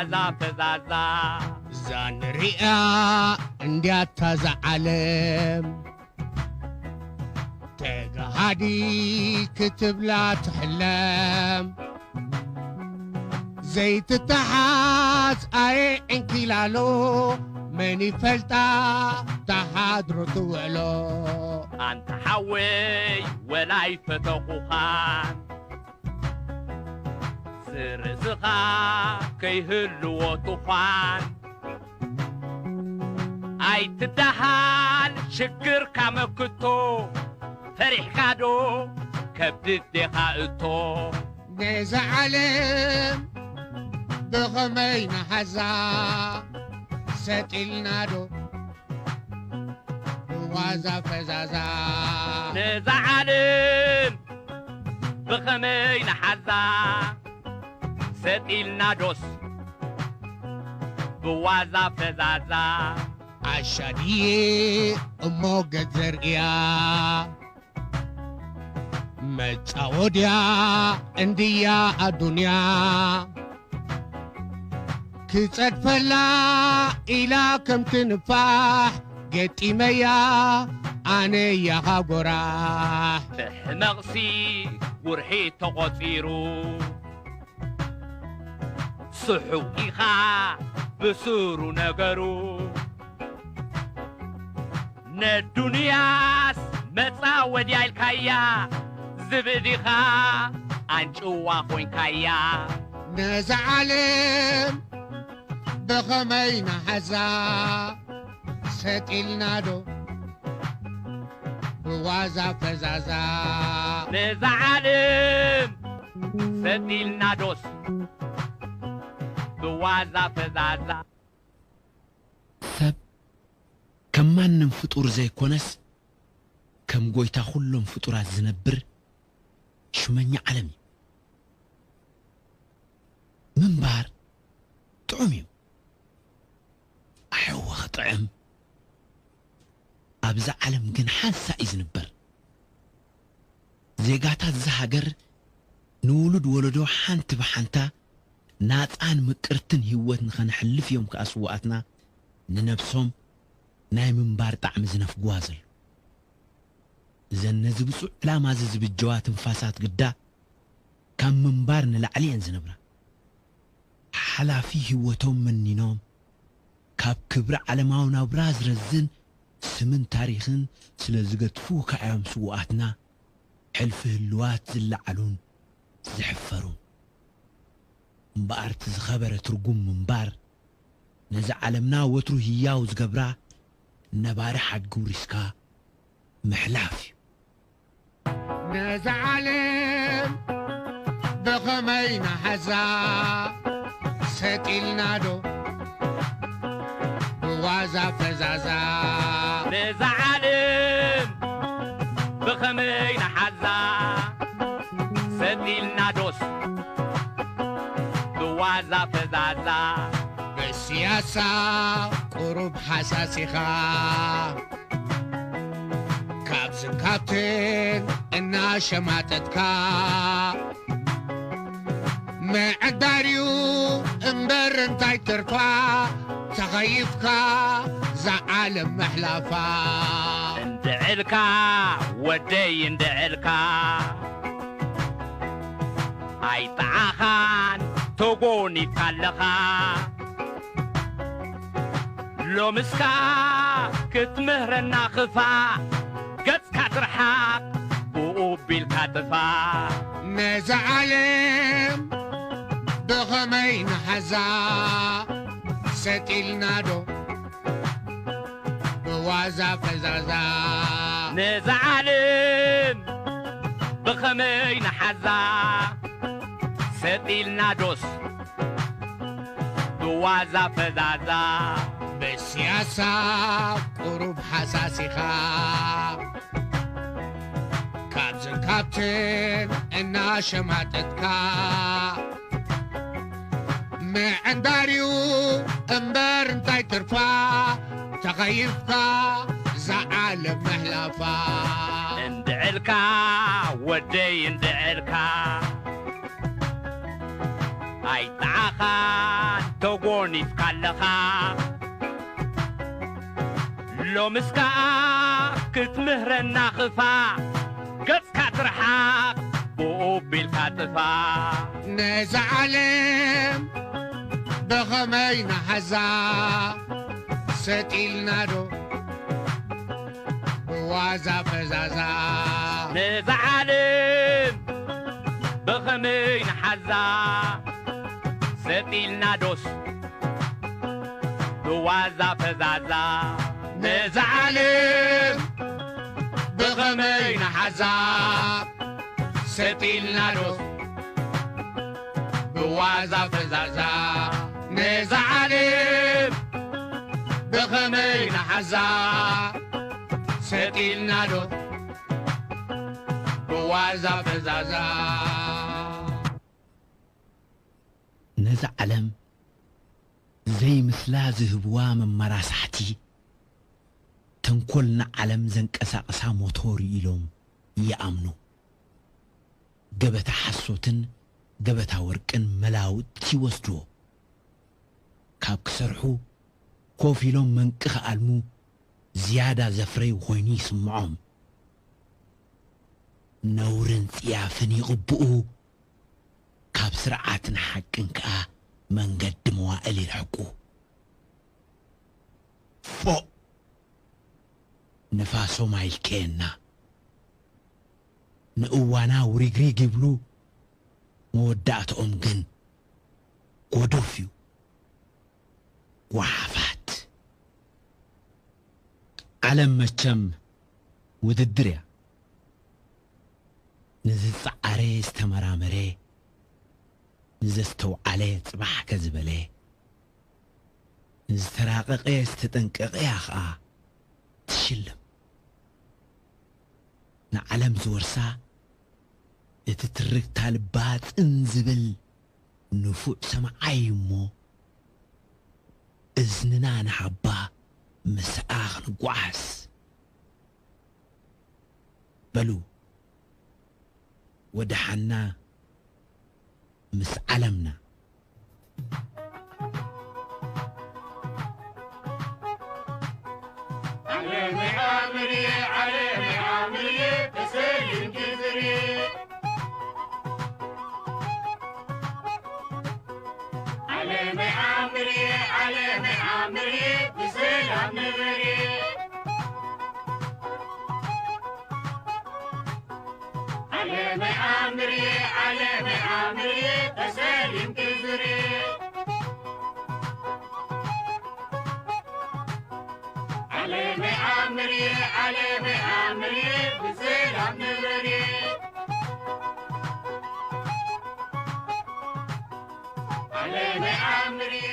እዛ ፈዛዛ እዛ ንሪኣ እንድያታ እዛ ዓለም ተጋሃዲ ክትብላ ትሕለም ዘይትተሓዝ ኣየ ዕንኪላሎ መን ይፈልጣ ተሓድሮ ትውዕሎ ኣንታ ሓወይ ወላይ ፈተኹኻን ዝርእስኻ ከይህልዎ ትዃን ኣይትዳሃል ሽግርካ መክቶ ፈሪሕካ ዶ ከብዲ ዴኻ እቶ ነዛ ዓለም ብኸመይ ንሓዛ ሰጢልና ዶ ብዋዛ ፈዛዛ ነዛ ዓለም ብኸመይ ንሓዛ ሰጢልና ዶስ ብዋዛ ፈዛዛ ኣሻድዬ እሞ ገት ዘርእያ መጻወድያ እንድያ ኣዱንያ ክጸድፈላ ኢላ ከም ትንፋሕ ገጢመያ ኣነ ያኻ ጎራሕ ብሕመቕሲ ውርሒ ተቖጺሩ ስሑው ኢኻ ብስሩ ነገሩ ነዱንያስ መጻወድያ ኢልካያ ዝብእዲኻ ኣንጭዋ ኾንካያ ነዛ ዓለም ብኸመይ ንሓዛ ሰጢልና ዶ ብዋዛ ፈዛዛ ነዛ ዓለም ሰጢልና ዶስ ብዋዛ ፈዛዛ ሰብ ከም ማንም ፍጡር ዘይኮነስ ከም ጎይታ ኩሎም ፍጡራት ዝነብር ሽመኛ ዓለም እዩ። ምንባር ጥዑም እዩ። ኣሕወ ክጥዕም ኣብዛ ዓለም ግን ሓንሳ እዩ ዝንበር። ዜጋታት እዛ ሃገር ንውሉድ ወለዶ ሓንቲ ብሓንታ ናጻን ምቅርትን ህይወት ንኸነሕልፍ እዮም ከኣ ስውኣትና ንነብሶም ናይ ምንባር ጣዕሚ ዝነፍግዋ ዘሎ። እዘን ነዚ ብጹዕ ዕላማ እዚ ዝብጀዋ ትንፋሳት ግዳ ካብ ምንባር ንላዕሊ እየን ዝነብራ። ሓላፊ ህይወቶም መኒኖም ካብ ክብሪ ዓለማዊ ናብራ ዝረዝን ስምን ታሪኽን ስለ ዝገድፉ ከኣዮም ስውኣትና ሕልፊ ህልዋት ዝለዓሉን ዝሕፈሩን። እምበኣር እቲ ዝኸበረ ትርጉም ምንባር ነዚ ዓለምና ወትሩ ህያው ዝገብራ ነባሪ ሓድጊ ውሪስካ ምሕላፍ እዩ። ነዛ ዓለም ብኸመይ ንሓዛ ሰጢልና ዶ ብዋዛ ፈዛዛ ነዛ ዓለም ብኸመይ ንሓዛ ሰጢልና ዶስ ብዋዛ ፈዛዛ ብስያሳ ቁሩብ ሓሳሲኻ ካብዝን ካብትን እናሸማጠጥካ ምዕዳርዩ እምበር እንታይ ትርፋ ተኸይፍካ ዝዓለም ምሕላፋ እንድዕልካ ወደይ እንድዕልካ ኣይጠዓኻን ተጎኒፍካ ኣለኻ ሎምስካ ክትምህረና ክፋእ ገጽካ ትርሓቕ ብኡ ቢልካ ጥፋእ ነዛ ዓለም ብኸመይ ንሓዛ ሰጢልና ዶ ብዋዛ ፈዛዛ ነዛ ዓለም ብኸመይ ንሓዛ ሰጢልና ዶስ ብዋዛ ፈዛዛ ብስያሳ ቁሩብ ሓሳሲኻ ካብዝን ካብትን እናሸማጠጥካ ምዕንዳርዩ እምበር እንታይ ትርፋ ተኸይፍካ ዝዓለም ምሕላፋ እንድዕልካ ወደይ እንድዕልካ ኣይጠዓኻን ተጎኒፍካ ኣለኻ። ሎምስ ከኣ ክትምህረና ክፋ፣ ገጽካ ትርሓቕ ብኡ ቢልካ ጥፋ። ነዛ ዓለም ብኸመይ ንሓዛ? ሰጥ ኢልና ዶ ብዋዛ ፈዛዛ? ነዛ ዓለም ብኸመይ ንሓዛ? ሰጥ ኢልና ዶስ ብዋዛ ፈዛዛ? ነዛ ዓለም ብኸመይ ንሓዛ? ሰጥ ኢልና ዶስ ብዋዛ ፈዛዛ? ነዛ ዓለም ብኸመይ ንሓዛ? ሰጥ ኢልና ዶ ብዋዛ ፈዛዛ? ነዛ ዓለም ዘይምስላ ዝህብዋ መመራሳሕቲ፣ ተንኮል ንዓለም ዘንቀሳቕሳ ሞቶር ኢሎም ይኣምኑ። ገበታ ሓሶትን ገበታ ወርቅን መላውጥቲ ይወስድዎ። ካብ ክሰርሑ ኮፍ ኢሎም መንቂ ክኣልሙ ዝያዳ ዘፍረዩ ኮይኑ ይስምዖም። ነውርን ጽያፍን ይቕብኡ፣ ካብ ስርዓትን ሓቅን ከኣ መንገዲ መዋእል ይርሕቁ። ፎእ! ንፋሶም ኣይልከየና። ንእዋና ውሪግሪግ ይብሉ፣ መወዳእትኦም ግን ጎዱፍ እዩ። ጓሓፋት። ዓለም መቸም ውድድር እያ። ንዝጸዓረ ዝተመራመረ፣ ንዘስተውዓለ ጽባሕ ከዝበለ፣ ንዝተራቐቐ ዝተጠንቀቐ እያ ኸኣ ትሽልም። ንዓለም ዝወርሳ እቲ ትርክታ ልባ ጽን ዝብል ንፉዕ ሰምዓይ እሞ፣ እዝንና ንሃባ ምስኣ ክንጓዓዝ። በሉ ወደሓና ምስ ዓለምና። ዓለመይ ዓምርየ፣ ዓለመይ ዓምርየ፣ ተሰሊምኪ ዝርየ። ዓለመይ ዓምርየ፣ ዓለመይ ዓምርየ፣ ብሰላም ንበርየ። ዓለመይ ዓምርየ፣ ዓለመይ ዓምርየ፣ ተሰሊምኪ ዝርየ። ዓለመይ ዓምርየ፣ ዓለመይ ዓምርየ፣ ብሰላም ንበርየ። ዓለመይ ዓምርየ፣